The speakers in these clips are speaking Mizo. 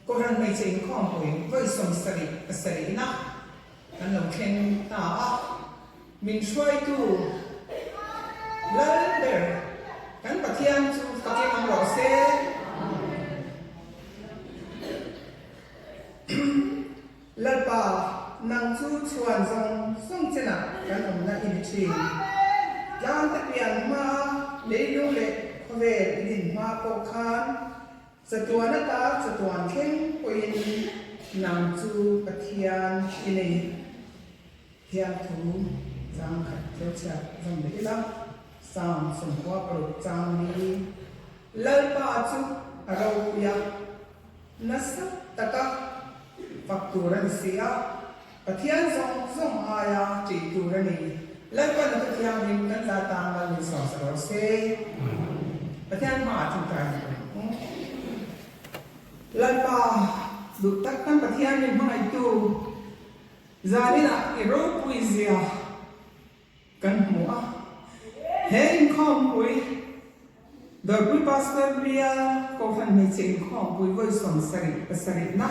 Kohhran hmeichhe inkhawmpui vawi 77 pasarihna kan lo thleng ta a, min hruaitu Lal ber kan Pathian chu fakin awm rawh se. Lalpa, nang chu chhuan zawng zawng chenah kan awmna i ni thin. Tlangte pian hmaa leilung leh khawvel i din hma pawh khan chatuan ata chatuan thleng pawhin nang chu Pathian i nei. Thiamthu chang khat lo chhiat zawm leh ila, Psalm 96 chang li, Lalpa chu a ropui a, nasa taka fak tur a ni si a, Pathian zawng zawng aia ṭih tur a ni. Lalpa na thu thianghlim kan za tan mal min sawmsak rawh se. Pathian hmaah ṭawngṭai na tur ang. Lalpa duh tak kan Pathian min hmangaihtu Zaninah i ropui zia kan hmu a, he inkhawmpui Dawrpui Pastor Bial Kohhran Hmeichhe Inkhawmpui vawi 77 pasarihna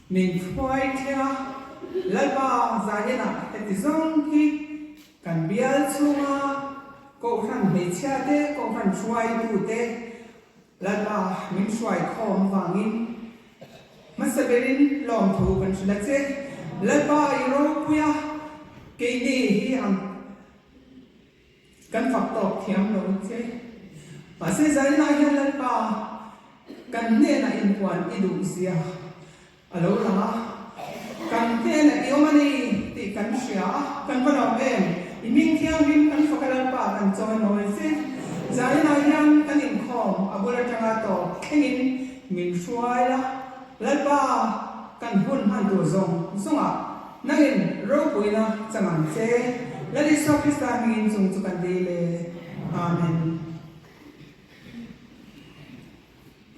min hruai thleng a, Lalpa zaninah heti zawng hi kan bial chhunga Kohhran hmeichhia te, Kohhran hruaitu te, Lalpa min hruai khawm vangin hmasa berin lawmthu kan hrilh a che. Lalpa i ropui a, keini hi ang kan fak tawk thiam lo che. Mahse zaninah hian Lalpa kan hnenah inpuan i duh zia A lo lang a, kan hnenah i awm a ni tih kan hria a, kan va lawm em? I hming thianghlim kan fak a Lalpa kan chawi mawi che. Zaninah hian kan inkhawm a bul atanga tawp thlengin min hruai la, Lalpa kan hun hman tur zawng zawngah nangin ropuina chang ang che. Lal Isua Krista hmingin chung chu kan dil e. Amen.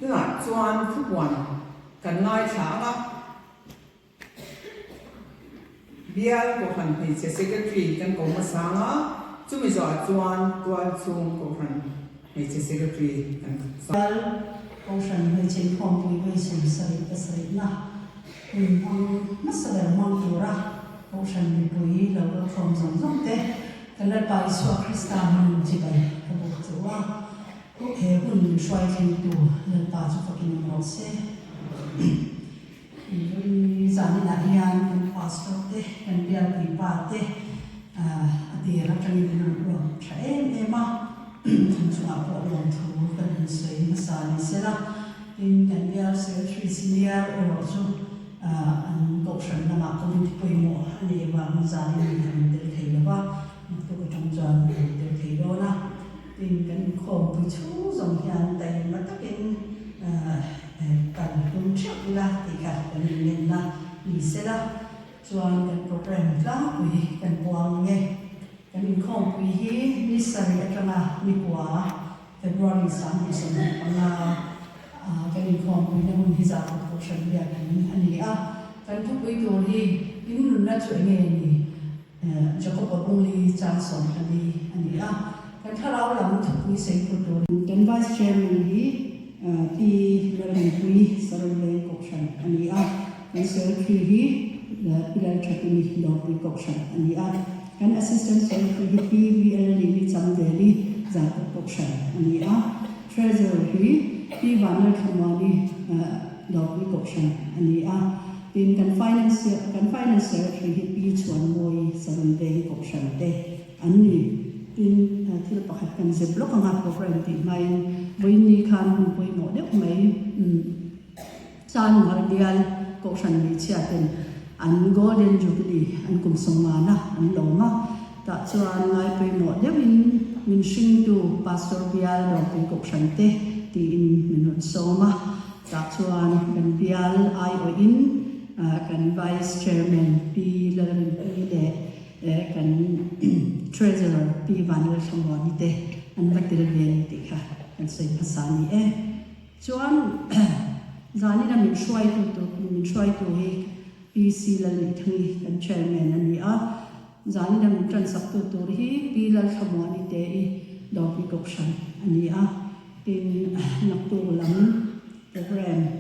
Tunah chuan thupuan kan ngaithla ang a, Bial Kohhran Hmeichhe Secretary kan ko hmasa ang a, chumi zawhah chuan Tualchhung Kohhran Hmeichhe Secretary kan ko hmasa. Bial Kohhran Hmeichhe Inkhawmpui vawi 70 pasarihna hun hmang hmasa ber hmang tura Kohhran mipui lo kalkhawm zawng zawng te kan Lalpa Isua Krista hming chibai ka buk chu a. He hun min hruai thlengtu Lalpa chu fakin awm rawh se. Vawi zaninah hian kan pastor te, kan bialpui pa te a tir atangin min rawn ruak tha em em a, an chungah pawh lawmthu kan han sawi hmasa ni sela. Tin, kan bial secretary senior erawh chu an kohhran lamah committee pawimawh a nih avangin zanin min han tel thei lo va, naktuk atang chuan an rawn tel thei dawn a. Tin, kan inkhawmpui chhung zawng hian taima takin kan tum theuh ila tih kha kan inngenna ni sela chuan kan program tlangpui kan puang ang e. Kan inkhawmpui hi ni sarih atanga ni kua, February 2025, kan inkhawmpuina hun hi Zarkawt Kohhran biakin a ni a. Kan thupui tur hi Innunna chu enge ni? Jacob-a bungli chang 14 a ni a, kan thlarau lam thupui sei put tur. Kan Vice Chairman hi Pi Lalrinpuii Sarawleng Kohhran a ni a, kan Secretary hi Pi Lalthatimi Dawrpui Kohhran a ni a, kan Assistant Secretary hi Pi VL Lili Chamveli Zarkawt Kohhran a ni a, Treasurer hi Pi Vanlalthlamuani Dawrpui Kohhran a ni a. Tin, kan Finance kan Finance Secretary hi Pi Chhuanmawii Sarun Veng Kohhran te an ni. Tin, thil pakhat kan zep lawk anga program tih hmain vawiin ni khan hun pawimawh deuh mai Chanmar bial Kohhran hmeichhia ten an Golden Jubilee an kum sawmngana an lawm a, tah chuan ngai pawimawh deuhin min hringtu Pastor bial Dawrpui Kohhran te tiin min rawn sawm a. Tah chuan kan bial aiawhin kan Vice Chairman Pi Lalrinpuii leh kan Treasurer Pi Vanlalthlamuani te an va tel ve a ni tih kha kan sawi hmasa a ni e. Chuan zanina min hruaitu tur min hruaitu hi Pi C Lalneithangi kan Chairman a ni a, zanina min ṭansaktu tur hi Pi Lalthlamuani te i Dawrpui Kohhran a ni a. Tin, naktuk lam program.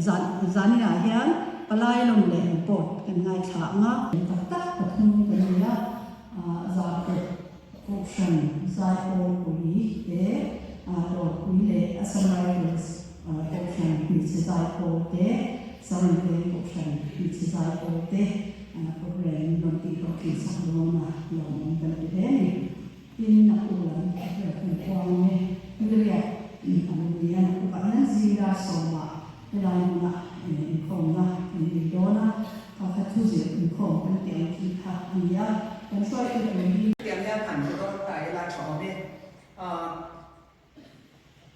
Zan zaninah hian palai lawm leh report kan ngaithla ang a. Tak tak pathum kan ni a, Zarkawt Kohhran Zaipawlpui te, Dawrpui leh Assam Rifles Kohhran Hmeichhe Zaipawl te, Saron Veng Kohhran Hmeichhe Zaipawl te programme min rawn tih hlawhtling sak dawn a lawmawm kan ti hle a ni. Tin, a pu lam ber kan kuang nge Niriat a lo ni a, naktukah hian zinga sawmah helai hmunah inkhawmna kan nei dawn a, kha kha thu zir inkhawm kan tih ang chi kha a ni a, kan hruaitu tur hi. Hetiang hian han hmu dawn ta ila tha awm e.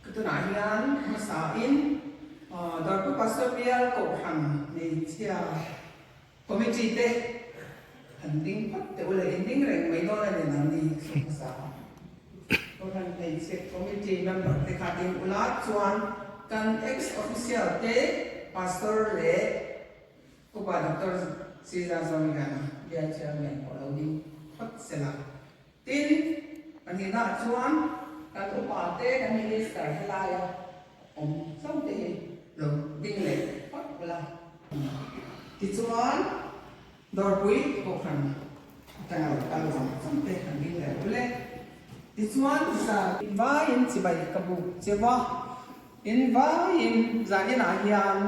Ka tunah hian hmasain Dawrpui Pastor Bial Kohhran Hmeichhia Committee te han ding phawt teh ula in ding reng mai dawn a ni nang ni sawi hmasa a. Kohhran Hmeichhe Committee member te kha ding ula chuan kan ex official te Pastor leh Upa Doctor Caesar Zawriana Bial Chairman pawh lo ding phawt sela. Tin, pahnihnaah chuan kan upa te kan minister helaia awm chauh te hi lo ding leh phawt ula. Tichuan, Dawrpui Kohhran atanga lo kal zawng zawng te kan ding leh ule. Tichuan, zan vaiin chibai ka buk cheu a, in vaiin zaninah hian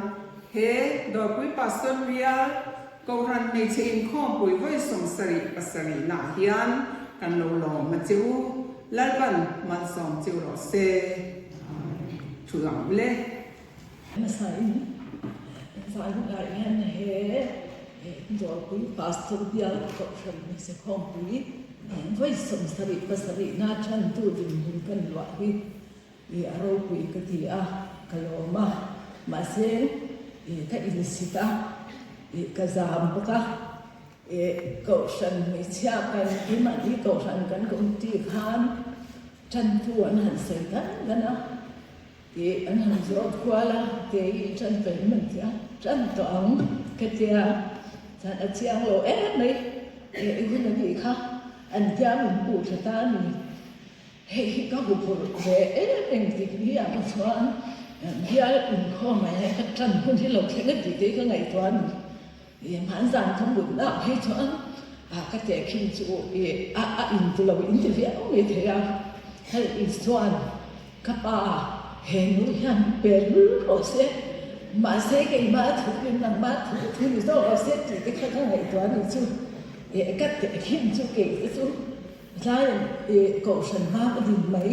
he Dawrpui Pastor Bial Kohhran Hmeichhe Inkhawmpui vawi 77 naah hian kan lo lawm a che u, Lalpan malsawm cheu rawh se. Thu lang ule. Hmasain zaninah hian he Dawrpui Pastor Bial Kohhran Hmeichhe Khawmpui vawi 77 na thantu dinhmun kan luah hi I a ropui ka ti a, ka lawm a, mahse i ka insit a, i ka zam bawk a, i kohhran hmeichhia kan keimahni kohhran kan committee khan tantu an han sawi dan dan a, i an han zawt kual a, kei i tan tawh em an ti a, tan tawh ang ka tia, chuan a chiang lo em mai, i hun a nih kha an tia min puh tha ta a ni. Hei hi ka huphurh ve em em tik ni ah ka chuan bial inkhawm ah hian ka tan hun hi lo thleng a tih te hi ka ngaihtuah a ni. Ih hmanzan ka mut nak phei chuan ah ka tehkhin chu ih a a in ti lo in ti viau mai thei a. Hei Isuan ka pa he nu hian pe lul rawh se mahse keimah a thukin nangmah thu thu ni zawk rawh se tih te kha ka ngaihtuah a ni chu. Ih ka tehkhin chu kei te chu Tlai i kohhran hma ka din mai.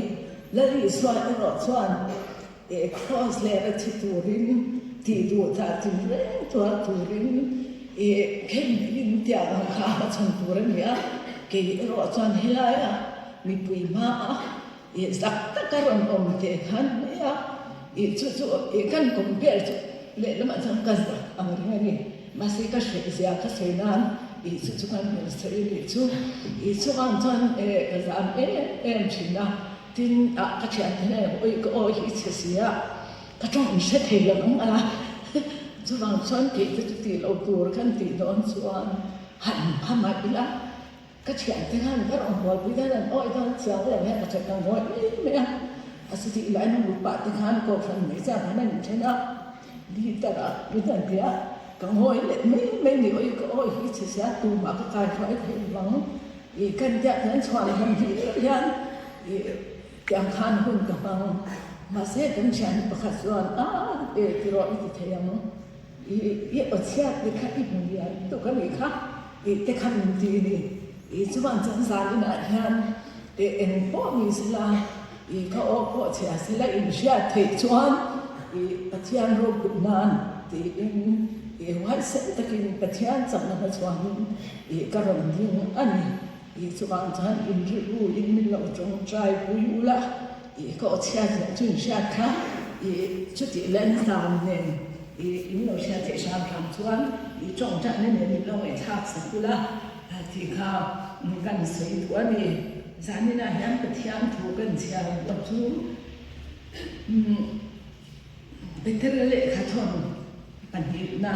Lal Isua erawh chuan i kraws leh a thi turin, tih duh dah tin reng tuar turin i khen in tiang ang kha a hmachhawn tur a ni a. Kei erawh chuan helaia mipui hmaa i zak taka rawn awm teh khan mai a, i chu chu i kan compare chu lehlamah chuan ka zak ang reng a ni. Mahse ka hreh zia ka sawi nan ih chu chu kan hmel sawi a nih chu. Ih chungah chuan eh ka zam em em thin a, tin ah ka thian te hnenah awi ka awi hi chhe si a, ka tawng in hre thei lo ang a, chuvang chuan kei te chu tih loh tur kan tih dawn chuan han hma mai ila. Ka thiante khan ka rawn buaipui dan an awi dawn chiang lo hian ka that ang ngawi mai mai a, a chutih lain a nupa te khan kohhran mai chiah khan an inthen a, leader ah min han ti a, ka ngawi leh mai mai ni awi ka awi hi chhe sia tumah ka kai hruai thei vang ih kan tiah hian chhuan hlawm hnih reuh hian ih tiang khan hun ka hmang mahse kan thian pakhat chuan a e tiraw i ti thei ang. I i aw chhiat te kha i hmu lian tuk a nih kha tih te kha min ti ni. I chuan chuan zan inah hian e eng pawh ni sela i ka aw pawh chhia sela in hriat theih chuan i Pathian ropui nan tiin i huaisen takin Pathian chakna hmachhuanin i ka rawn ding a ni. I chuan chuan in rilru in min lo tawngtai pui ula i ka aw chhiat loh chu in hriat kha i chutih leh zan nen i in lo hriat theih hram hram chuan i tawngtaina nen min lo ngaihthlak sak ula tih kha kan sawi duh a ni. Zaninah hian Pathian thu kan chhiar loh chu Petera lehkha thawn pahnihna.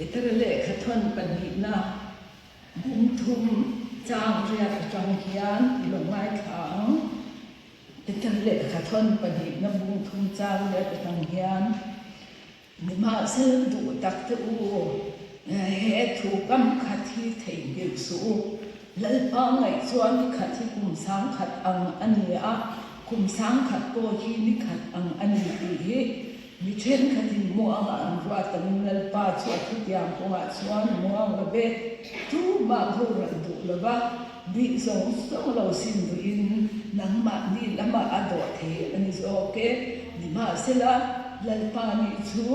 Petera lehkha thawn pahnihna bung thum chang riat atang hian i lo ngaithla ang. Petera lehkha thawn pahnihna bung thum chang riat atang hian Nimahsela duh tak te u, he thu kam khat hi theihnghilh suh u. Lalpa ngaih chuan ni khat hi kum sangkhat ang a ni a, kum sangkhat pawh hi ni khat ang a ni tih hi mi thenkhatin muanga an ruat angin Lalpa chu a thutiang kawngah chuan muang lo ve, tumah boral duh lo va, bih zawng zawng lo sim duhin nangmahni lamah a dawh thei a ni zawk e. Nimahsela, Lalpa nih chu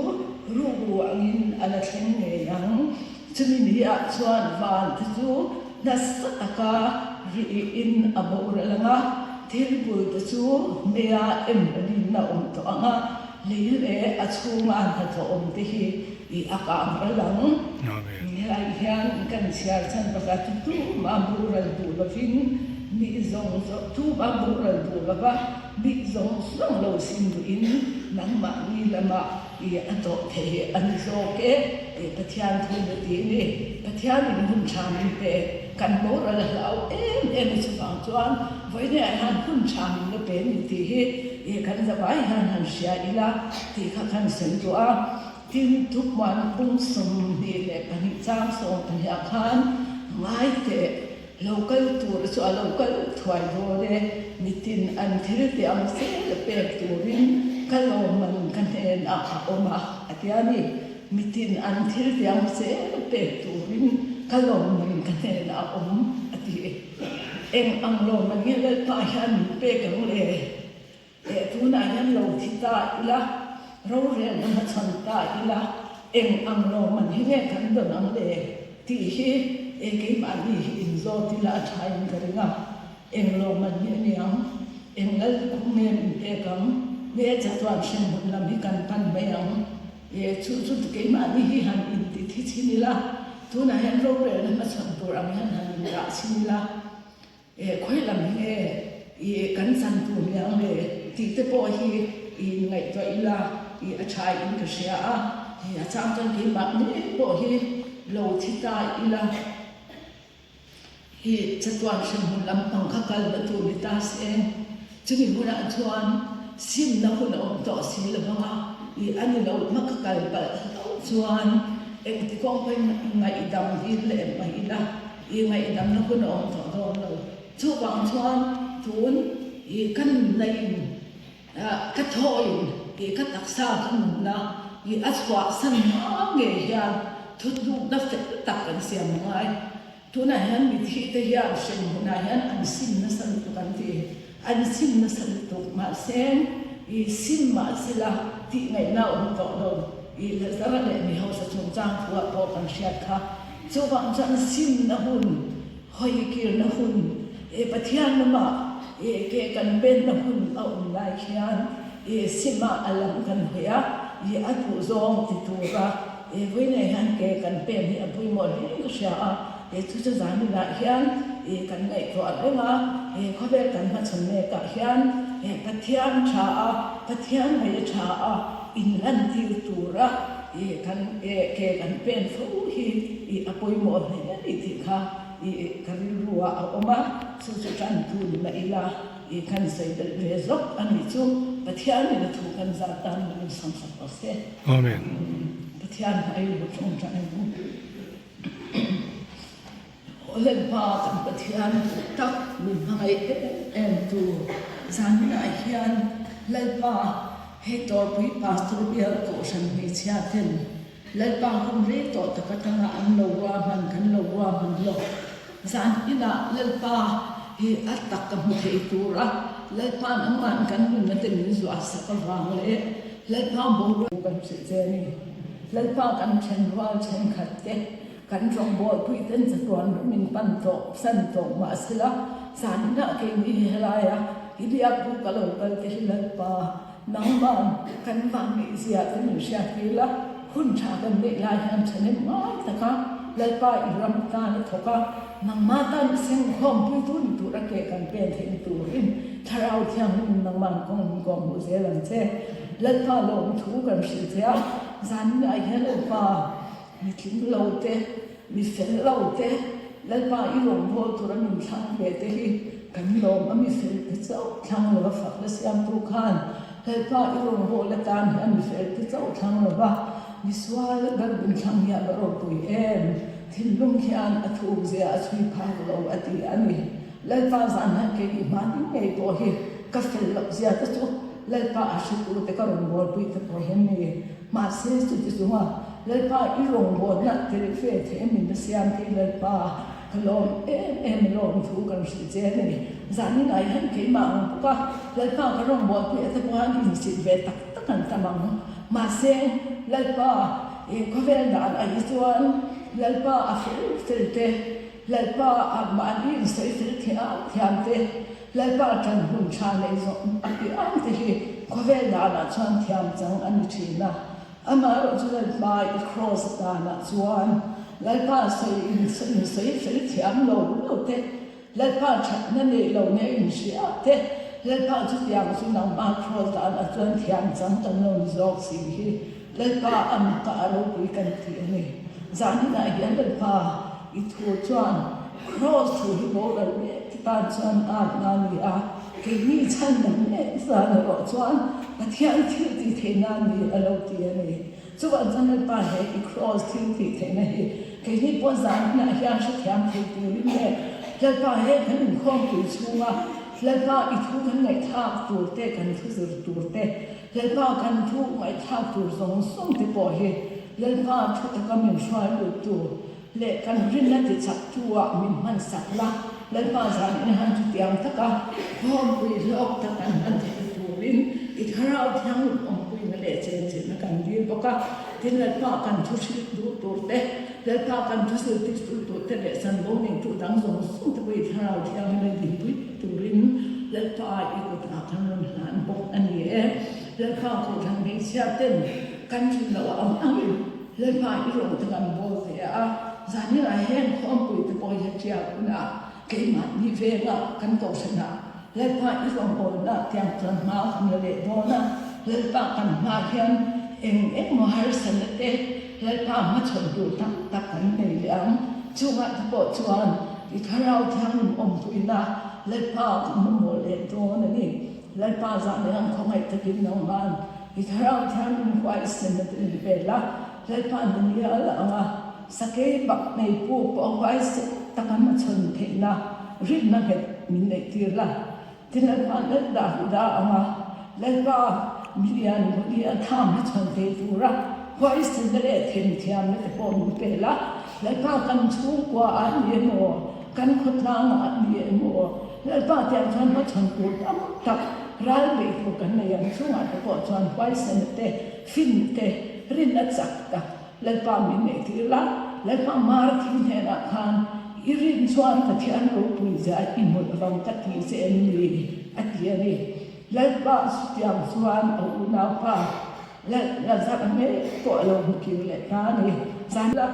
rukru angin a la thleng ngei ang. Chumi ni-ah chuan van te chu nasa taka riin a boral ang a, thil bul te chu meia em rinna awm tawh ang a, lei leh a chhunga hnathawh awm te hi i a kang ral ang. Helai hian kan chhiar chhan pakhat chu tumah boral duh lovin mi zawng zawng tumah boral duh lova mi zawng zawng lo sim duhin nangmahni lamah i a dawh thei a ni zawk e tih Pathian thu na ti a ni. Pathianin hun tha min pe, kan boral a hlau em em a chuvang chuan vawiinah hian hun tha min la pe a ni tih hi i kan zavai hian han hria ila tih kha kan sawi duh a. Tin, Thuhmuan bung 22 chang 12 ah khan ngai teh Lo kal tur chu a lo kal thuai dawn e, mitin an thil ti ang zel a pek turin ka lawmman ka hnenah a awm a, a ti a ni. Mitin an thil ti ang zel a pek turin ka lawmman ka hnenah a awm, a ti. Eng ang lawmman nge Lalpa hian min pek ang le? Eh, tunah hian lo thi ta ila, rorelna hmachhawn ta ila, eng ang lawmman hi nge kan dawn ang le? tih hi eh keimahni hi inzawt ila a thain ka ring a. Eng lawmman hi a ni ang? Eng lal kum nge min pek ang? Nge chatuan hremhmun lam hi kan pan mai ang? Eh, chu chu keimahni hi han inti thi chhin ila, tunah hian rorelna hmachhawn tur ang hian han indah chhin ila, Eh, khawi lam hi nge i kan chan tur niang le tih te pawh hi i inngaihtuah ila i a tha in ka hria a, hei a chang chuan keimah ngei pawh hi lo thi ta ila i chatuan hremhmun lampang kha kal na tur ni ta se, chumi hunah chuan simna hun a awm tawh si lo vang a, i a ni lo hma ka kal palh hlauh chuan engti kawng pawhin ngaihdam dil leh mai ila. I ngaihdamna hun a awm tawh dawn lo. Chuvang chuan tun i ka nunna in ka thawin i ka taksa ka nunna i a chhuahsan hma ngei hian thuthlukna fel tak kan siam a ngai. Tunah hian mithi te hian hremhmunah hian an sim nasa lutuk an ti. An sim nasa lutuk mahse i sim mahsela tih ngaihna a awm tawh lo. I Lazara leh mi hausa chungchang thuah pawh kan hriat kha. Chuvang chuan simna hun, hawi kirna hun, e Pathian lamah e ke kan benna hun a awm lai khian e simah a lam kan hawi a, e a duhzawng ti tura e vawiinah hian ke kan pen hi a pawimawh hle ka hria a, e chu chu zaninah hian e kan ngaihtuah reng a, e khawvel kan hmachhawn mekah hian e Pathian tha a, Pathian ngaih a tha a, inlantir tura I kan ke kan pen fo hi i a pawimawh hle a ni tih kha i ka rilru ah a awm a, chu chu tantu ni mah ila i kan sawi belh ve zawk a nih chu Pathian in a thu kan zat tan min insawm sak tawh se. Amen. Pathian hmai lu tawngtai ang u. Lalpa kan Pathian duh tak min hmangaih em em tu zanah hian Lalpa hei Tawrpui Pastor bial Kohhran hmeichhia ten Lalpa hun rei tawh tak atanga an lo ruahman kan lo ruahman lawk zan inah Lalpa hi a tak ka hmu thei tura Lalpa nangman kan nunna te min zuah sak avang leh Lalpa boruak kan hrilh che a ni Lalpa kan thenrual thenkhat te Kan rawngbawlpui ten chatuan ram in pan tawh, san tawh mahsela, zaninah keini hi helaia i biakbu ka lo kal te hi Lalpa, nangman kan vang neihzia te min hriattir la, hun tha kan neih lai hian thahnem ngai taka Lalpa i ram tan a thawk a, nangma tan i sengkhawmpuitu ni tura ke kan pen theihna turin Thlarau Thianghlim nangman kawng min kawng hmuh zel ang che. Lalpa lawmthu kan hrilh che a, zaninah hian Lalpa. Mi tling lo te, mi fel lo te, Lalpa i rawngbâwl tura min thlang ve te hi kan lawm a, mi fel te chauh thlang lova fakna siamtu khan Lalpa i rawngbâwl atan hian mi fel te chauh thlang lova mi sual ber min thlang hi a va ropui em? Thinlung hian a thukzia a chhui phak lo a ti a ni. Lalpa zan hian kei i hma ding ngei pawh hi ka fel loh zia te chu Lalpa a hretute ka rawngbâwlpui te pawh hi an ni. Mahse, chuti chunga Lalpa i rawngbawlna tel ve thei min la siam thei Lalpa, ka lawm em em a lawm thu kan hrilh che a ni. Zanin ah hian keimah ang bawk a, Lalpa ka rawngbawlpui ate pawh hian insit ve tak tak an tam ang. Mahse, Lalpa i khawvel dan ah hi chuan Lalpa a fel fel te, Lalpa a mahni insawi fel thiam thiam te, Lalpa ṭan hun ṭha nei zawh a tih ang te hi khawvel danah chuan thiam chang a ni ṭhin a. Amaherawh chu Lalpa i kraws danah chuan Lalpa sawi insawi fel thiam lo lo te, Lalpa ṭhatna nei lo nia inhria te, Lalpa chutiang chu nangmah kraws danah chuan thiam chang kan lo ni zawk si hi Lalpa a mita a ropui kan ti a ni. Zaninah hian Lalpa i thu chuan Kraws thu hi boral mek te tan chuan atna a ni a, keini chhan lam mek zan erawh chuan Pathian thil tih theihna a ni a lo ti a ni. Chuvang chuan Lalpa he i Kraws thil tih theihna hi keini pawh zaninah hian hrethiam thei turin leh Lalpa he kan inkhawmpui chhunga Lalpa i thu kan ngaihthlak tur te, kan thu zir tur te, Lalpa kan thu ngaihthlak tur zawng zawng te pawh hi Lalpa thu taka min hruai lut tu leh kan rinna ti chak tu ah min hman sak la, Lalpa zan in han chutiang taka khawmpui hlawk tak an hman theih turin i thlarau thianghlim awmpuina leh chenchilhna kan dil bawk a, tin Lalpa kan thu hrilh duh tur te, Lalpa kan thu zirtir tu tur te leh chanvo neitu dang zawng zawng te pawh i thlarau thianghlim a dinpui turin Lalpa i kutah kan rawn hlan bawk a ni e. Lalpa kohhran hmeichhia ten kan rin loh ang angin Lalpa i rawn ta kan bawl ve a, zaninah heng khawmpui te pawh hi a tiak hunah keimahni vengah kan kohhranah Lalpa i rawn bawlna tiang chuan hma kan la leh dawn a, Lalpa kan hma hian eng engmaw harsatna te Lalpa hmachhawn tur tak tak kan nei leh ang. Chungah te pawh chuan i thlarau thianghlim awmpuina Lalpa kan mamawh leh dawn a ni. Lalpa zah leh ang khawngaih takin nangman i thlarau thianghlim huaisenna te min pe la, Lalpa ni ngial anga sakei bak nei puk pawh huaisen taka hmachhawn theihna rinna nghet min neihtir la. Tin Lalpa lal dah hu dah anga Lalpa milian Goliatha hmachhawn thei tura huaisenna leh themthiamna te pawh min pe la. Lalpa kan chhungkua ah ni emaw, kan khawtlang ah ni emaw, Lalpa tiang chuan hmachhawn tur tam tak ral beih tur kan nei ang chungah te pawh chuan huaisenna te, fin te, rinna chak tak Lalpa min neihtir la. Lalpa mar thil hnenah khan i rin chuan Pathian ropui zia i hmulh vang ka ti che em ni? a ti a ni. Lalpa chutiang chuan a unaupa Lazar mek pawh a lo hmu kir leh ta a ni. Zan la,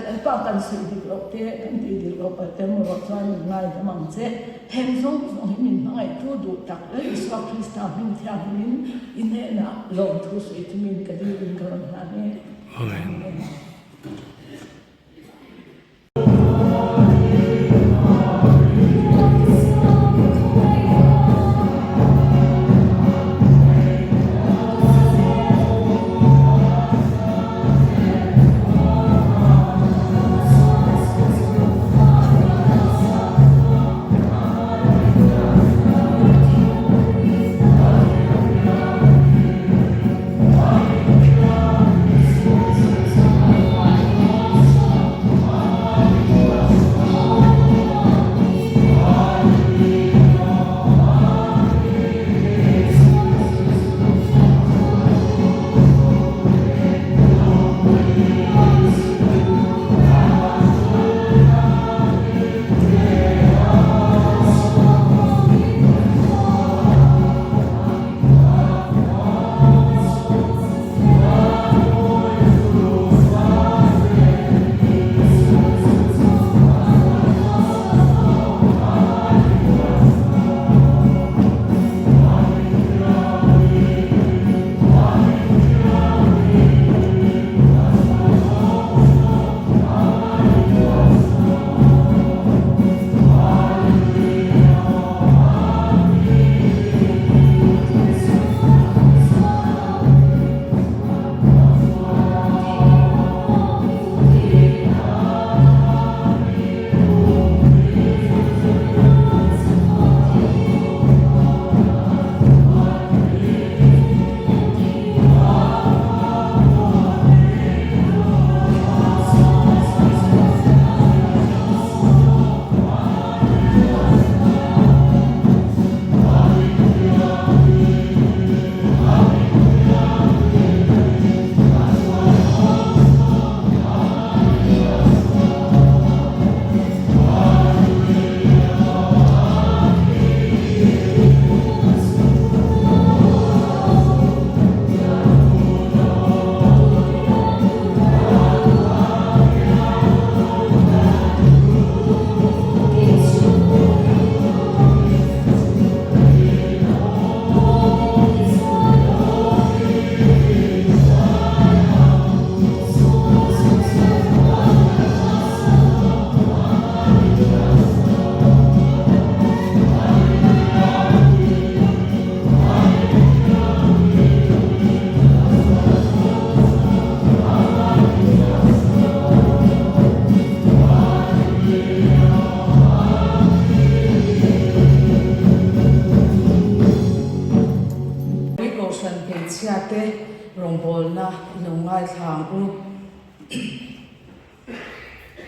Lalpa kan sawi dik loh te, kan tih dik loh palh te erawh chuan min ngaidam ang che. Heng zawng zawng hi min hmangaihtu duh tak Lal Isua Krista hming thianghlimin i hnenah lawmthu sawi thumin ka dilin ka rawn hlan e. Amen.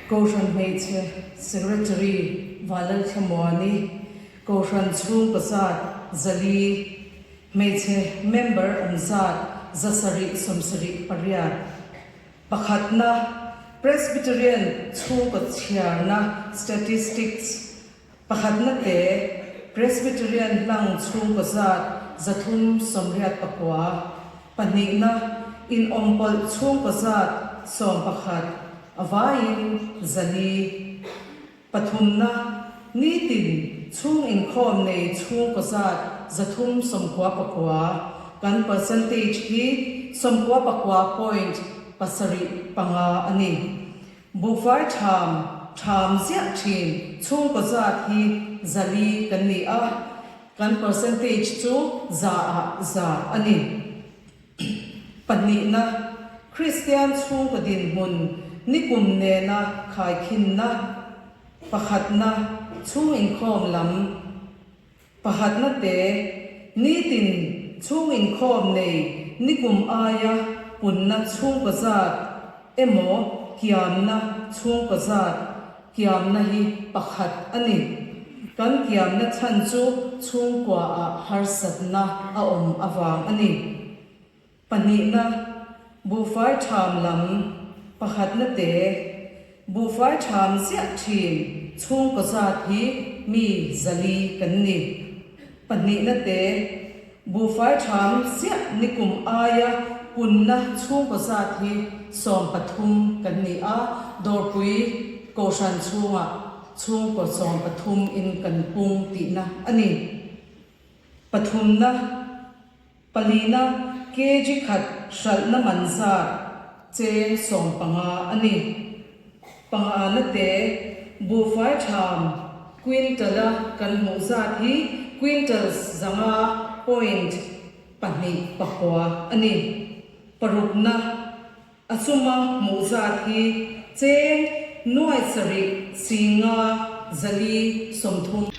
Kohhran hmeichhe Secretary Vanlalthlamuani, Kohhran chhungkaw zat 400, hmeichhe member awm zat 778. Pakhatna, Presbyterian chhungkaw chhiarna statistics Pakhatna te, Presbyterian hlang chhungkaw zat 389, pahnihna, inawmpawlh chhungkaw zat 11, a vaiin 400. Pathumna, nitin chhung inkhawm nei chhungkaw zat 399, kan percentage hi 99.75 a ni. Buhfai ṭham ṭham ziah ṭhin chhungkaw zat hi 400 kan ni a, kan percentage chu za ah za a ni. Pahnihna, Kristian chhungkaw dinhmun nikum nena khaikhinna pakhatna chhung inkhawm lam Pakhatna te, nitin chhung inkhawm nei nikum aia punna chhungkaw zat emaw kiamna chhungkaw zat kiamna hi pakhat a ni. Kan kiamna chhan chu chhungkuaah harsatna a awm avang a ni. Pahnihna, buhfai ṭham lam pakhatna te, buhfai ṭham ziah ṭhin chhungkaw zat hi mi 400 kan ni. Pahnihna te, buhfai ṭham ziah nikum aia punna chhungkaw zat hi 13 kan ni a, Dawrpui Kohhran chhungah chhungkaw 13 in kan pung tihna a ni. Pathumna. Palina kg khat hralhna man zat cheng 15 a ni. Pangana te buhfai ṭham quintal-a kan hmuh zat hi quintals 500 point 29 a ni. Parukna a suma hmuh zat hi cheng nuai 7 5 430.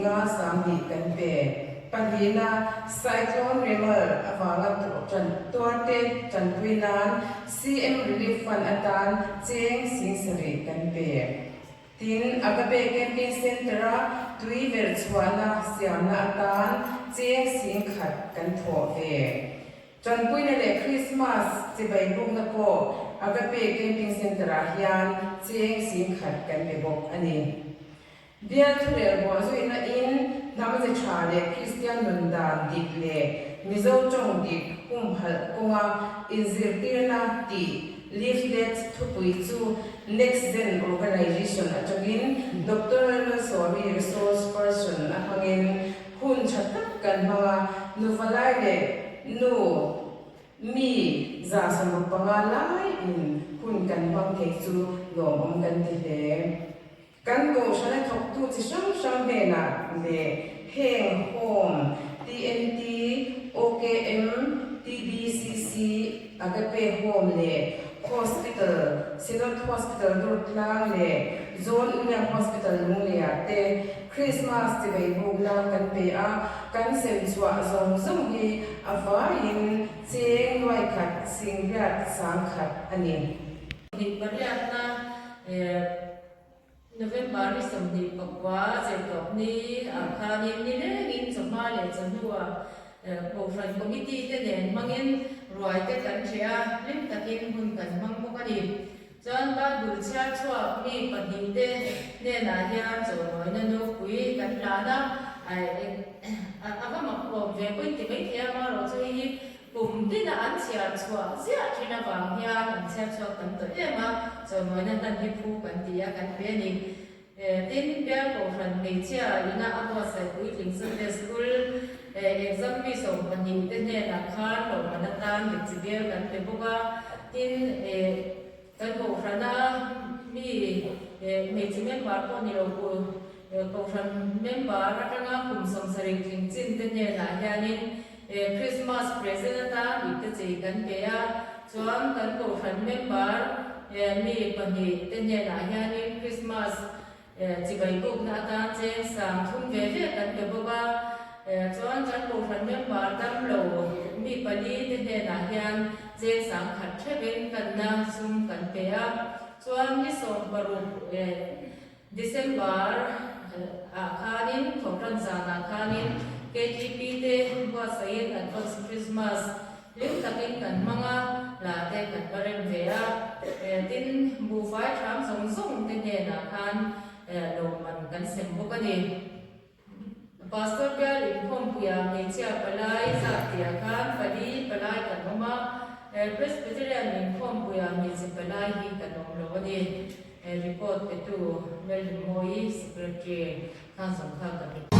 Singnga 20 kan pe. Pahnihna, Cyclone Remal avanga tuarte tanpui nan CM Relief Fund atan cheng 7000 kan pe. Tin, Agape Camping Centre-a tui verh chhuahna siamna atan cheng 10,000 kan thawh ve. Tanpuina leh Krismas chibai bukna pawh Agape Camping Centre-ah hian cheng 10,000 kan pe bawk a ni. Bial thurel buah zuina in hnam ze tha leh Kristian nun dan dik leh Mizo tawng dik humhalh kawnga inzirtirna tih leaflet thupui chu Next Gen Organization atangin Doctor Lalmalsawmi resource person a hmangin hun tha tak kan hmang a, nufa lai leh nu mi 165 laiin hun kan hmang thei chu lawmawm kan ti hle. Kan kohhrana thawktu chi hrang hrang hnenah leh heng Home, TNT, OKM, TBCC, Agape Home leh Hospital, Synod Hospital Durtlang leh John William Hospital Lungleiah te Christmas chibai bukna kan pe a, kan sem chhuah zawng zawng hi a vaiin cheng nuaikhat singriat 10,000 a ni. Hnih pariatna November ni 29 zirtawp ni ah khanin ni lengin chawhma leh chawhnuah Kohhran Committee te nen hmangin ruai te kan hreh a, hlim takin hun kan hmang bawk a ni. Chuan Bible chhiar chhuak mi pahnih te hnenah hian chawmawina nupui kan hlan a, a va mak awm ve pawhin ti maithei a, amaherawh chu hei hi Kum tina an chhiar chhuah ziah thin avang hian an chhiar chhuak tam tawh em a, chawimawina hlan hi phu kan ti a, kan pe a ni. Tin, Bial Kohhran hmeichhia ina a buatsaih puitling Sunday School exam mi 12 te hnenah khan lawmman atan dekchi bel kan pe bawk a. Tin, kan Kohhrana mi hmeichhe member pawh ni lo Kohhran member atanga kum 70 tling chin te hnenah hianin Christmas present atan ipte chei kan pe a, chuan kan Kohhran member mi pahnih te hnenah hianin Christmas chibai bukna atan cheng 3000 ve ve kan pe bawk a, chuan kan Kohhran member damlo mi pali te hnenah hian cheng 10,000 theuhin kanna sum kan pe a, chuan ni 16 December ah khanin thawkran zanah khanin KTP te buatsaihin advance Christmas hlim takin kan hmang a, hla te kan va rem ve a, tin buhfai thram zawng zawng te hnenah khan lawmman kan sem bawk a ni. Pastor bial inkhawmpuia hmeichhia palai zat tihah khan pali palai kan awm a, Presbyterian inkhawmpuia hmeichhe palai hi kan awm lo a ni. Report petu Lalrinmawii Secretary khan zawng kha kan report.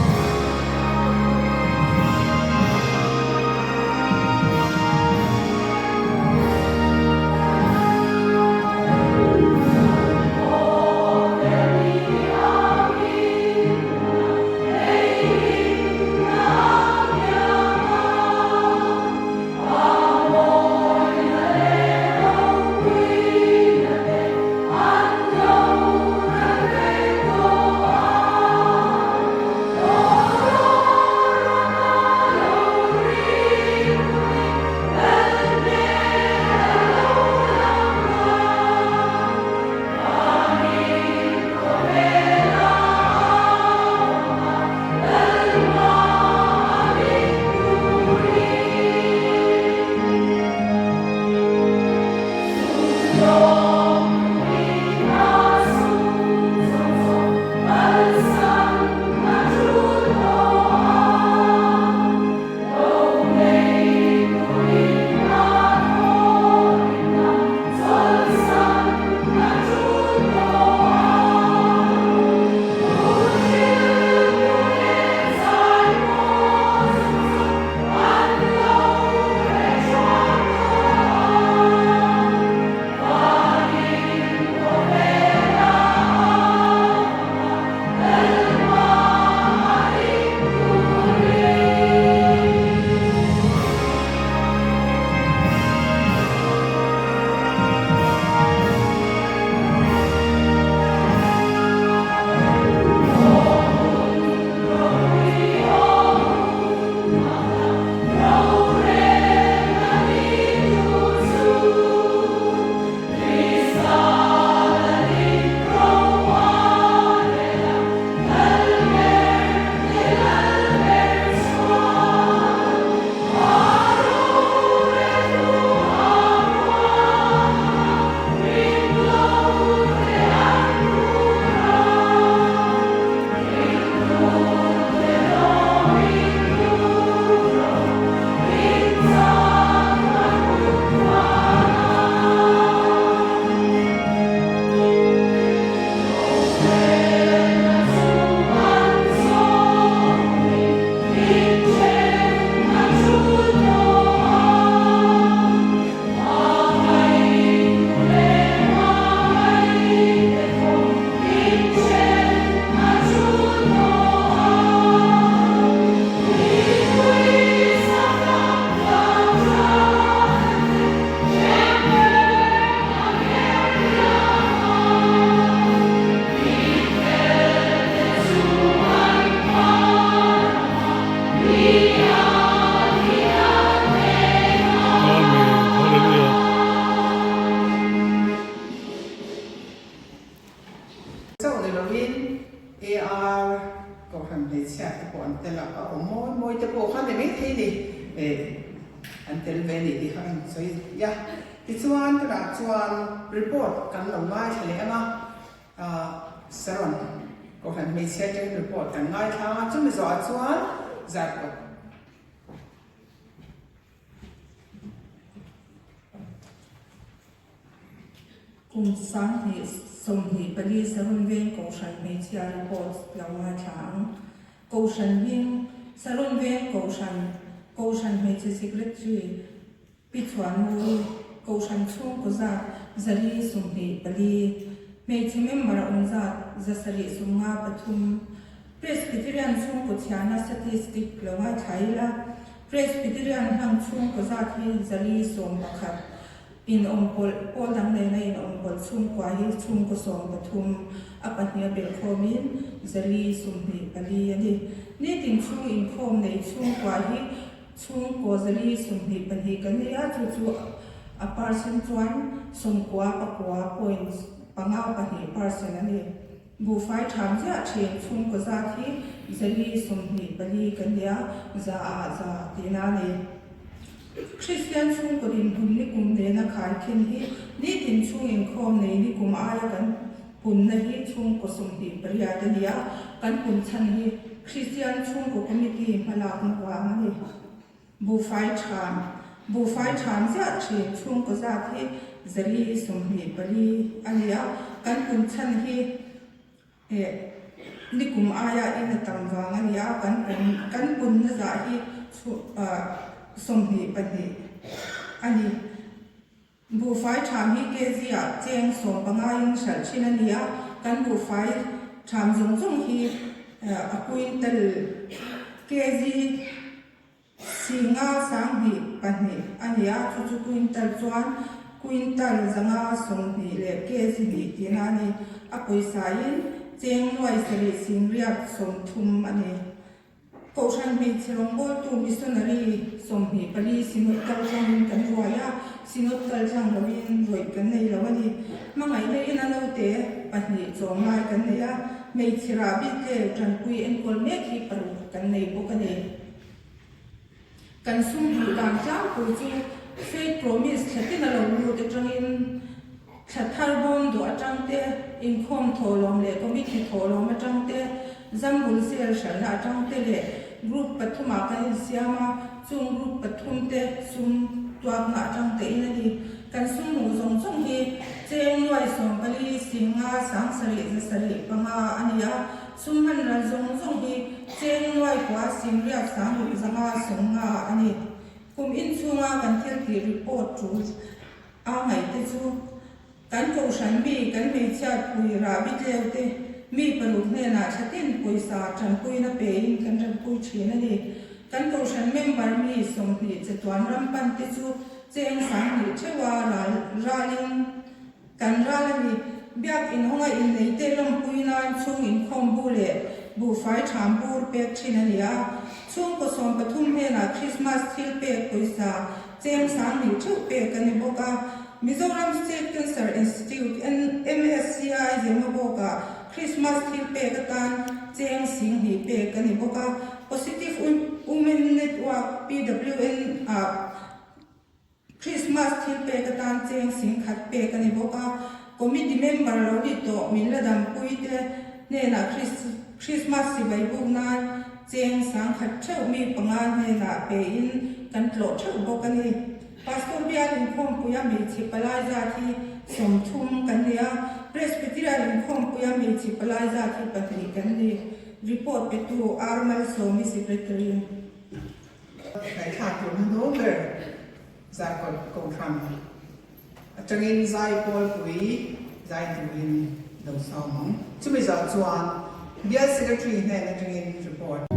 Chauh ni lovin AR Kohhran hmeichhia te pawh an tel a, a awm mawi mawi te pawh kha ni maithei ni eh an tel ve a ni tih kha kan sawi a. Tichuan tunah chuan report kan lo ngaithla leh ang a, ah Saron Kohhran hmeichhia atangin report kan ngaithla ang a, chumi zawhah chuan Zarkawt. Kum 2024 Saron Veng Kohhran Hmeichhia report lo ngaithla ang. Kohhran hming, Saron Veng Kohhran, Kohhran Hmeichhe Secretary Pi Chhuanmui, Kohhran chhungkaw zat 424, Hmeichhe member awm zat 753, Presbyterian chhungkaw chhiarna statistic lo ngaithla ila, Presbyterian hlang chhungkaw zat hi 411, inawmpawlh pawl dang nena inawmpawlh chhungkua hi chhungkaw 13, a pahniha belhkhawmin 424 a ni. Nitin chhung inkhawm nei chhungkua hi chhungkaw 422 kan nei a, chu chu a percent chuan sawmkua pakua point panga pahnih percent a ni. Buhfai ṭham ziah ṭhin chhungkaw zat hi 424 kan ni a, za ah za tihna a ni. Kristian chhungkaw dinhmun nikum nena khaikhin hi nitin chhung inkhawm nei nikum aia kan punna hi chhungkaw 28 a ni a, kan pun chhan hi Kristian chhungkaw committee hmalakna vang a ni. Buhfai ṭham, Buhfai ṭham ziah ṭhin chhungkaw zat hi 424 a ni a, kan pun chhan hi eh nikum aia in a tam vang a ni a, kan pun kan punna zah hi 22 a ni. Buhfai ṭham hi kg ah cheng 15 in hralh ṭhin a ni a, kan buhfai ṭham zawng zawng hi a quintal kg singa 2002 a ni a, chu chu quintal chuan quintal 120 leh kg hnih tihna a ni. A pawisa in cheng nuai sarih singriat 30 a ni. Kohhran hmeichhe rawngbawltu missionary 24 Synod kal tlangin kan ruai a, Synod kal tlang lovin rawih kan nei lo a ni. Hmangaihna in a naute pahnih chawm lai kan nei a, hmeichhe rahbi tleu tanpui enkawl mek hi paruk kan nei bawk a ni. Kan sum duh dan tlangpui chu Faith Promise thla tin a lo lut atangin thla thar bawm duh atang te, inkhawm thawhlawm leh committee thawhlawm atang te, zambul sel hralhna atang te leh group pathumah kan insiam a, chung group pathum te sum tuakna atang te in a ni. Kan sum hmuh zawng zawng hi cheng nuai 14 singa 7 705 a ni a. Sum hman ral zawng zawng hi cheng nuai kua singriat sangruk zanga sawmnga a ni. Kum inchhunga kan thil tih report tul a ngaihte chu kan kohhran mi kan hmeichhiat pui rahbi tleu te mi paruk hnenah thlatin pawisa tanpuina pein kan tanpui thin a ni. Kan kohhran member mi 20 chatuan ram pan te chu cheng 2000 theuha ral ralin Kan ral a ni. Biak inhawnga inneite lawmpui nan chhung inkhawm bu leh buhfai ṭham bur pek ṭhin a ni a. Chhungkaw 13 hnenah Krismas thil pek pawisa cheng 2000 ṭheuh pek a ni bawk a. Mizoram State Cancer Institute, MSCI, Zemabawkah Krismas thil pek atan cheng 2000 pek a ni bawk a. Positive Women Network, PWN, ah Christmas thil pek atan cheng 10,000 pek a ni bawk a, committee member lo ni tawh min la dampui te hnenah Christmas sipai buk nan cheng 10,000 theuh mi panga hnenah pein kan tlawh theuh bawk a ni. Pastor bial inkhawmpuia hmeichhe palai zat hi 30 kan ni a, Presbyterian inkhawmpuia hmeichhe palai zat hi pahnih kan ni. Report petu R Malsawmi Secretary. Ngaihthlak tur hnuhnung ber Zarkawt Kohhran atangin zai pawlpui zai turin lo sawm ang. Chumi zawh chuan Bial Secretary hnen atangin report.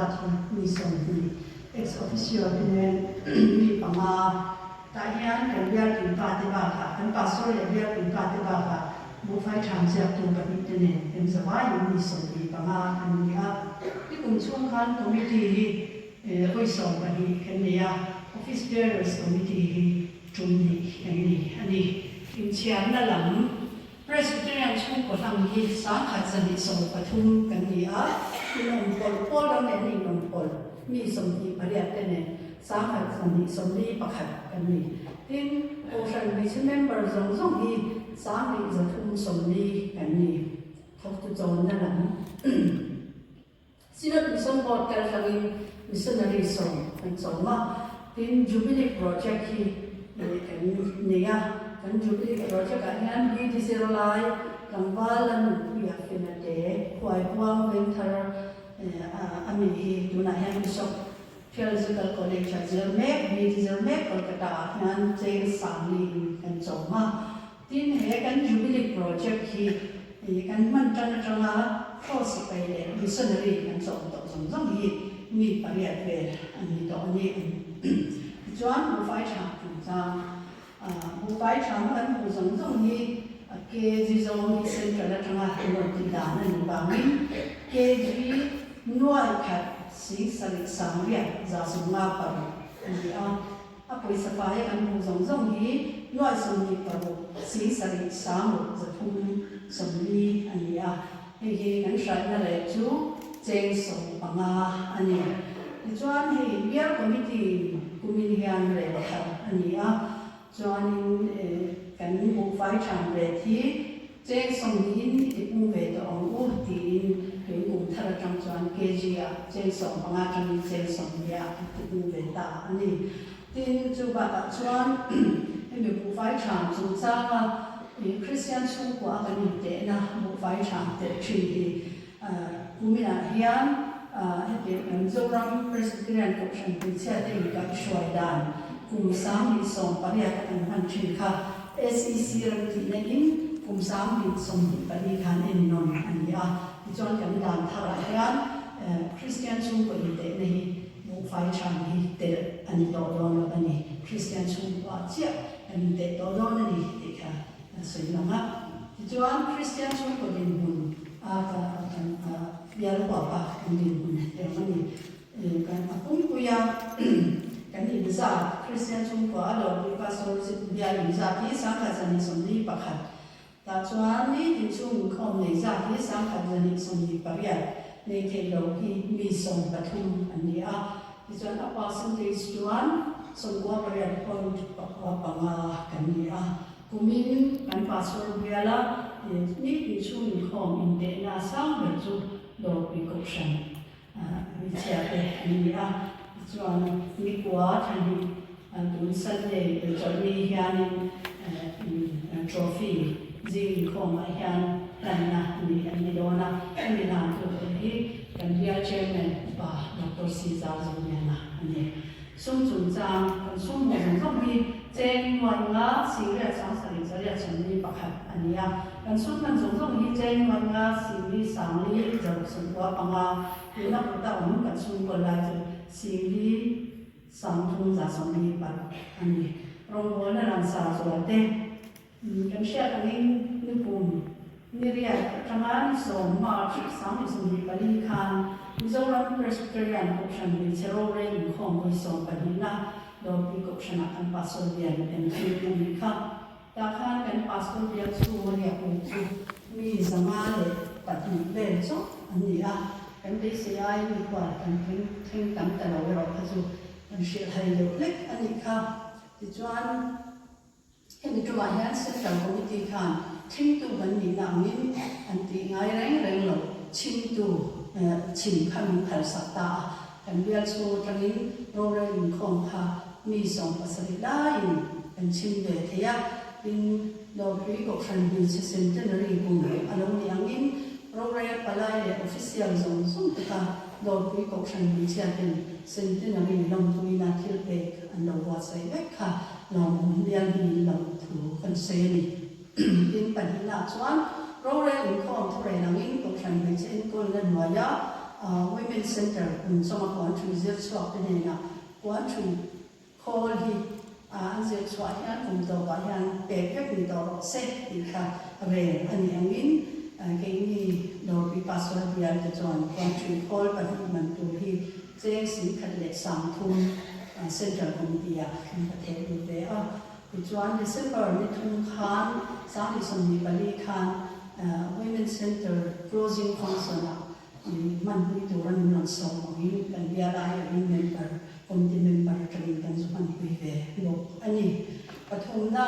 zat hi mi 20, ex officio te nen mi panga. Tah hian kan bialpui pa te bakah, kan pastor leh bialpui pa te bakah buhfai ṭham ziaktu pahnih te nen kan zavaiin mi 25 kan ni a. Ni kum chhung khan committee hi vawi 12 kan nei a, office bearers committee hi ṭum hnih kan nei a ni. Inchhiarna lam Presbyterian chhungkaw hlang hi 1113 kan ni a, inawm pawlh pawl ram leh an inawm pawlh mi 28 te nen 1241 kan ni. Tin, Kohhran hmeichhe member zawng zawng hi 1340 kan ni. Thawktu chawnna lam. Synod Mission Board kal hlangin Missionary sawm kan chawm a, tin Jubilee Project hi kan nei a, kan Jubilee Project ah hian BD zirlai tlangval la nunpuia fena te khuaipuang vengthar a mi hi tunah hian Bishop Theological College ah zir mek, BD zir mek Kolkata ah hian cheng sangli in kan chawm a. Tin, he kan Jubilee Project hi kan hman tan atanga Kraws sipai leh Missionary kan chawm tawh zawng zawng hi mi pariat vel an ni tawh a ni. Tichuan, buhfai tha chungchang, buhfai tha hma kan hmuh zawng zawng hi kg zawng hi Central atanga an rawn tih dan a nih vangin kg nuai khat 78 156 a ni a. A pawisa fai a kan hmuh zawng zawng hi nuai 26 7 sang 340 a ni a, hei hi kan hraihna leh chu cheng 15 a ni. Tichuan hei Bial Committee in kumin hian rel thar a ni a, chuanin kan buhfai than ret hi Cheng 20 in i ti pung ve tawh ang u tiin tun kum thar atang chuan kg ah cheng 15 atangin cheng 20 ah an ti pung ve ta a ni. Tin, chu bakah chuan hemi buhfai ṭham chungchanga Kristian chhungkua a kan intehna buhfai ṭham telh ṭhin hi kuminah hian heti kan Zoram Presbyterian Kohhran Hmeichhiate inkaihhruai dan kum 1018 a kan hman ṭhin kha SEC ram tihna in kum 1024 khan ennawn a ni a, tichuan kan dan tharah hian Kristian chhungkaw intehna hi buhfai than hi telh a ni tawh dawn lo a ni, Kristian chhungkua chiah kan inteh tawh dawn a ni tih kha kan sawi lang a. Tichuan Kristian chhungkaw dinhmun a kan bial huap a kan dinhmun hetiang a ni. Kan a pumpui a, kan inzat, Kristian chhungkua a lawmpui pastor bial inzat hi 1141. Tah chuan nitin chhung inkhawm nei zat hi 1128, nei theih lo hi mi 13 an ni a. Tichuan a percentage chuan 98.5 kan ni a. Kumin kan pastor biala nitin chhung inkhawm intehna sang ber chu Dawrpui Kohhran Hmeichhia te an ni a, tichuan nikua thahnih tun Sunday chawlhni hianin trophy zing inkhawmah hian hlanna ni an ni dawn a, hemi hlan tur te hi kan bial chairman upa Doctor C Zarzawmiana a ni. Sum chungchang kan sum hmuh zawng zawng hi cheng nuai nga singriat 7 zariat 41 a ni a. Kan sum hman zawng zawng hi cheng nuai nga singli sangli zaruk 95 tuna kuta awm kan sum kawl lai chu singli 3 144 a ni. Rawngbawlna langsar zual te Kan hriat angin nikum ni riat atanga ni 10 March 2024 khan Mizoram Presbyterian Kohhran Hmeichhe Rorel Inkhawm vawi 12na Dawrpui Kohhranah kan Pastor Lian kan thlir a nih kha. Tah khan kan Pastor bial chhunga riak ul chu mi 502 vel chauh an ni a, kan beisei aiin mikhual kan thleng tam ta lo erawh kha chu kan hrilhhai deuh hlek a nih kha. Tichuan. Hemi tumah hian Central Committee khan thlengtu kan nihna angin an tih ngai reng reng lo, chhimtu chhim kha min phalsak ta a, kan bial chhung atangin rorel inkhawm kha mi 17 laiin kan chhim ve thei a, tin Dawrpui Kohhran Hmeichhe Centenary kum a lo nih angin rorel palai leh official zawng zawng te kha Dawrpui Kohhran Hmeichhia ten Centenary lawmpuina thil pek an lo buatsaih vek kha lawmawm bial hmingin lo thu kan sawi a ni. Tin, pahnihnaah chuan rorel inkhawm thurel angin Kohhran hmeichhe enkawlna hnuaia Women's Centre hmun chawma puan ṭhui zir chhuak te hnenah puan ṭhui khawl hi an zir chhuah hian kum tawpah hian pek vek ni tawh rawh se tih kha rel a nih angin keini Dawrpui Pastor bial te chuan puan ṭhui khawl pahnih man tur hi cheng 10,300 Central Committee-ah kan va theh lut ve a. Tichuan December ni thum khan 2024 khan Women's Centre Closing Function-ah hmanpui tura min rawn sawm angin kan bial aiawhin member, committee member atangin kan zu hmanpui ve bawk a ni. Pathumna,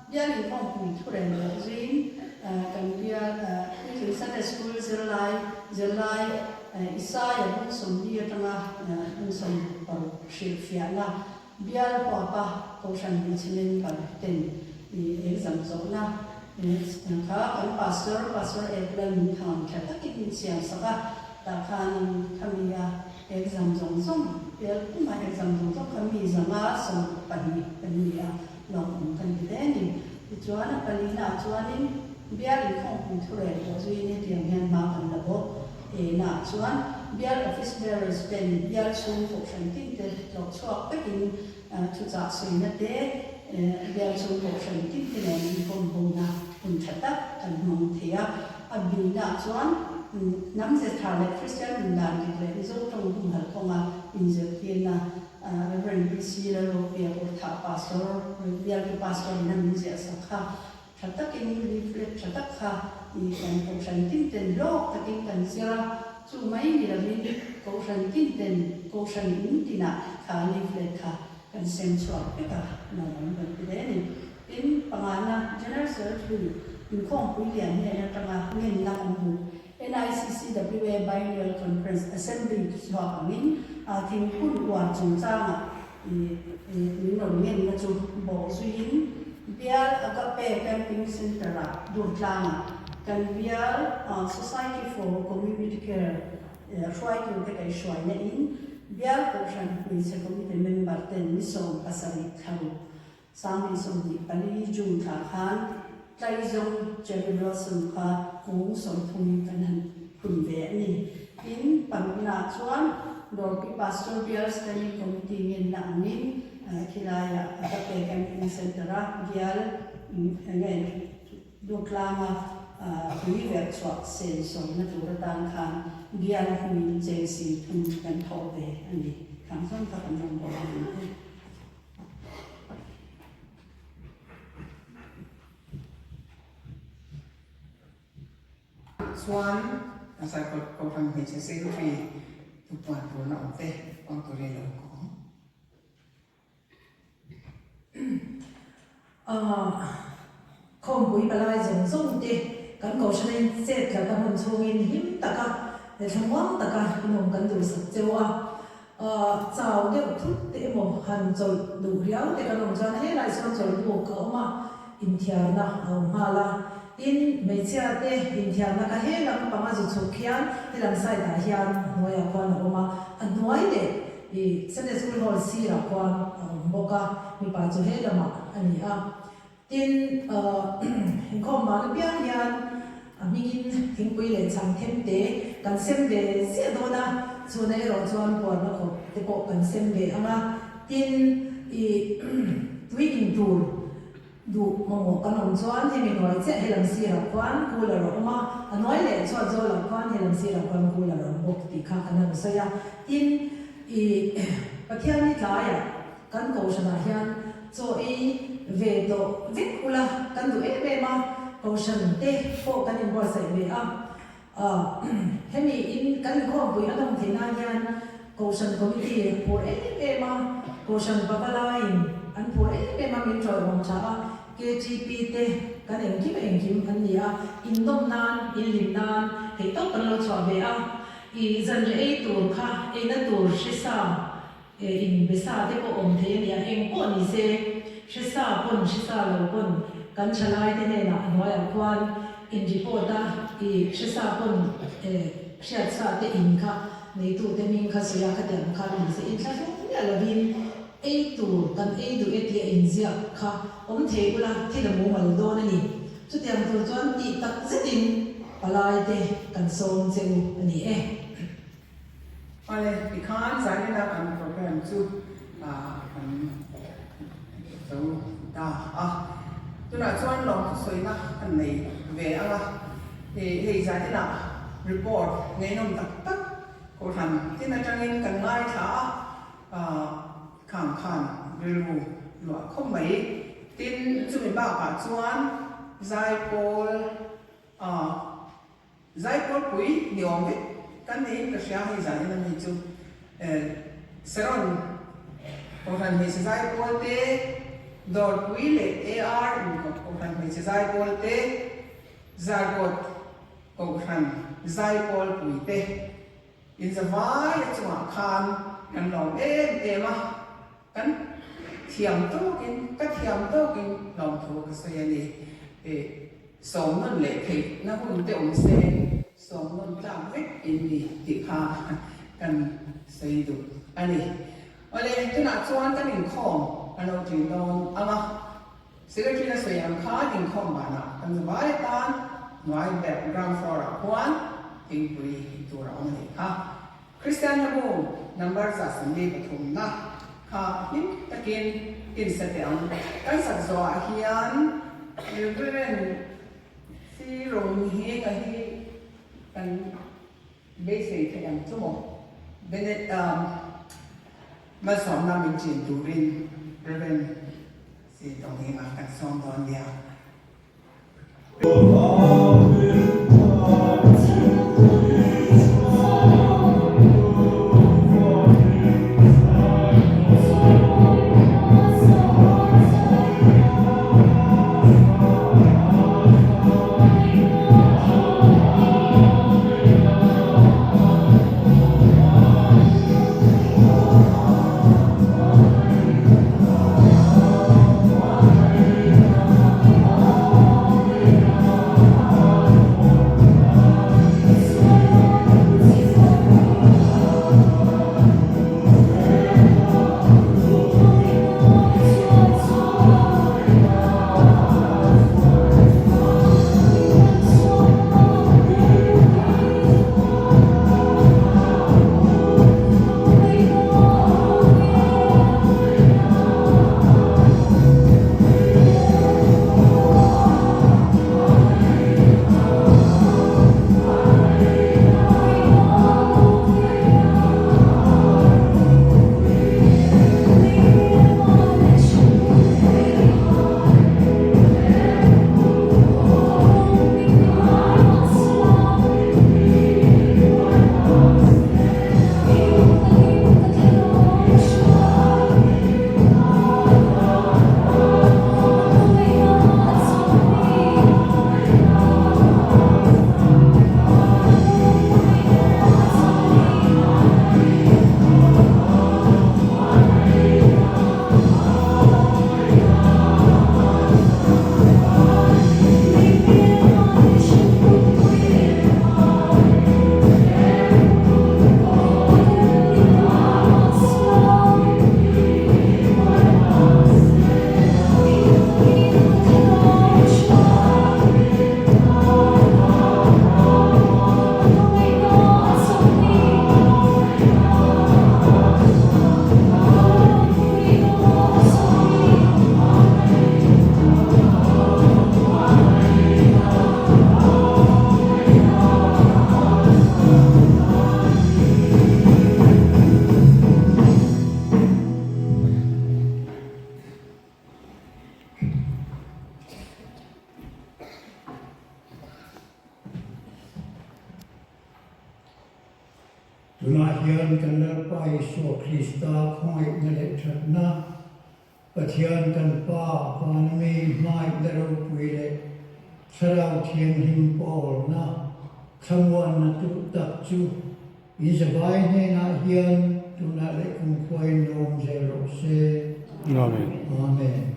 bial inkhawmpui thurel leh zuiin kan bial Puitling Sunday School zirlai zirlai Isaia bung 40 atanga bung 16 hrilhfiahna Bial huapa Kohhran hmeichhe member ten i exam zawhna kha kan Pastor, Pastor April min thang tha takin min siam sak a, tah khanin khami a exam zawng zawng, bial puma exam zawng zawng kha mi 120 kan ni a, lawmawm kan ti hle a ni. Tichuan a palina ah chuanin bial inkhawmpui thurel pawh zuiin hetiang hian hma kan la bawk. Enah chuan bial office bearers ten bial chhung kohhran tin te tlawh chhuak vekin thuchah suina te bial chhung kohhran tin te nen inkawm hona hun tha tak kan hmang thei a. A binah chuan hnam ze tha leh Kristian nun dan dik leh Mizo tawng humhalh kawnga inzirtirna Rev. PC Lalropia Urthah Pastor, bialtu Pastor in a min ziah sak kha Tha takin leaflet tha tak kha i kan kohhran tin ten hlawk takin kan zir a, chu mai ni lovin kohhran tin ten kohhran in tinah kha leaflet kha kan sem chhuak vek a, nuam kan ti hle a ni. Tin, pangana General Secretary inkhawmpui lian hnen atanga ngenna kan hmu NICCWA Biennial Conference Assembly chhuak angin thingphun uar chungchangah min rawn ngenna chu bawh zuiin bial Agape Camping Centre-ah Durtlangah kan bial Society for Community Care hruaitute kaihhruaina in bial Kohhran Hmeichhe Committee member ten ni 17 thlaruk 2024 June thla khan Tlaizawng Cherry Blossom kha kung 30 kan han phun ve a ni. Tin, paruknaah chuan Dawrpi Pastor Bial Standing Committee ngenna angin khilaiah Agape Camping Centre-a bial nge Durtlanga tui verh chhuah sen sawmna tur atan khan bial hmingin cheng 30 kan thawh ve a ni. Khang zawng kha kan rawn bawk a ni. Chuan Saikawt Kohhran Hmeichhe Secretary tupuan turna awm te puang turin a lo kawk ang. Khawmpui palai zawng zawng te kan kohhran a in chet tlat a hmun chhungin hlim taka leh thlamuang taka inawm kan duhsak cheu a. Chau deuh thut te emaw han chawlh duh riau te kan awm chuan helai sawn chawlh buk a awm a, inthiarna a awm nghal a. Tin, hmeichhia te inthiarna kha he lam panga zu chhuk khian helam side ah hian a hnuaiah khuan a awm a, a hnuai leh ih Sunday School Hall sirah khuan a awm bawk a, mipa chu he lamah a ni a. Tin, inkhawm vang apiang hian a hmingin thingpui leh chhang them te kan sem ve ziah dawn a, chhuna erawh chuan puarna khawp te pawh kan sem ve ang a. Tin, ih tui in tur duh mamawh kan awm chuan hemi hnuai chiah helam sirah khuan cooler a awm a, a hnuai leh chhuat zawlah khuan helam sirah khuan cooler a awm bawk tih kha kan han sawi a. Tin, ih Pathianni tlaiah Kan Kohhranah hian chaw ei ve tawh vek ula kan duh em em a, Kohhran te pawh kan inbuatsaih ve a. Hemi in kan inkhawmpui a nawm theih nan hian Kohhran Committee a phur em em a, Kohhran Pavalaiin an phur em em a min ṭawihawm ṭha a, KTP te kan engkim engkim an ni a, innawm nan, inhlim nan theihtawp kan lo chhuah ve a. I zanriah ei tur kha eina tur hresa In besa te pawh awm thei a nia, eng pawh ni se, hresa pawn hresa lo pawn kan thalai te hnenah a hnuaiah khuan in report a, i hresa pawn hriatsa te in kha neitu te hming kha sawi a khatiang khan ni se, inthlahrung miah lovin ei tur kan ei duh e tih a inziak kha awm thei ula thil a mumal dawn a ni. Chutiang tur chuan tih tak zetin palai te kan sawm che u a ni e. Awle, tikhan zanin a kan program chu kan zo ta a. Tunah chuan lawmthu sawina kan nei ve ang a. Hei zanin ah report ngeihnawm tak tak Kohhran tin atangin kan ngaithla a, khang khan rilru luah khawp mai. Tin, chumi bakah chuan Zaipawl Zaipawlpui ni awm vek kan niin ka hria hei zanin a mi chu Saron Kohhran Hmeichhe Zaipawl te, Dawrpui leh AR inkawp Kohhran Hmeichhe Zaipawl te, Zarkawt Kohhran Zaipawlpui te inzavai a chungah khan kan lawm em em a, kan thiam tawkin ka thiam tawkin lawmthu ka sawi a ni. Sawm nawn leh theih na hun te awm se, sawm nawn tlak vek in ni tih kha kan sawi duh a ni. Awle, tunah chuan kan inkhawm a lo ṭin dawn ang a, Secretary a sawi ang khan inkhawm banah kan zavai atan hnuai ber ground floor ah khuan thingpui tur a awm a nih kha. Kristian hlabu number 173 na kha hlim takin insa teh ang. Kan sak zawhah hian Reverend Si Ronghing-a hi kan beisei theih ang chu maw? Bennett malsawmna min chin turin Reverend Si Ronghing-a kan sawm dawn nia. Tunah hian kan Lalpa Isua Krista khawngaihna leh thatna, Pathian kan Pa vana mi hmaihna ropui leh Thlarau Thianghlim pawlna thlamuanna duh tak chu in zavai hnenah hian tunah leh kumkhuain lawm zel rawh se. Amen. Amen.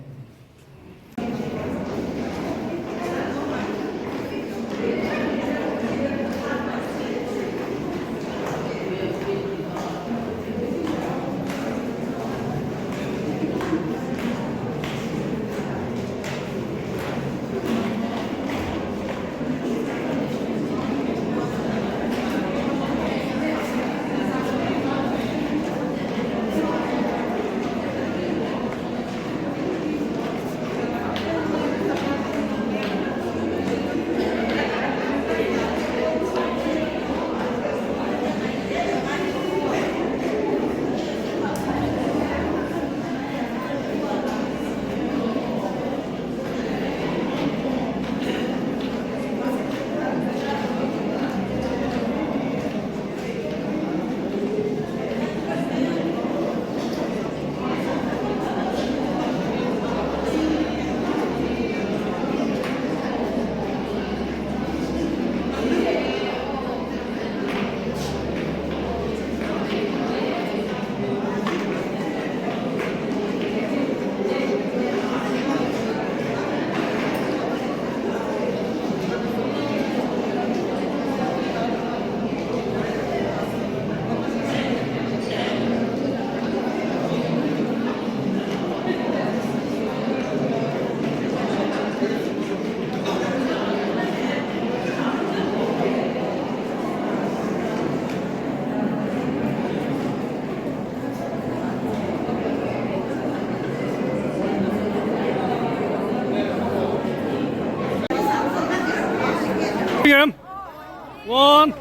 One,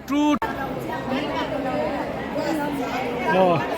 two. Aw.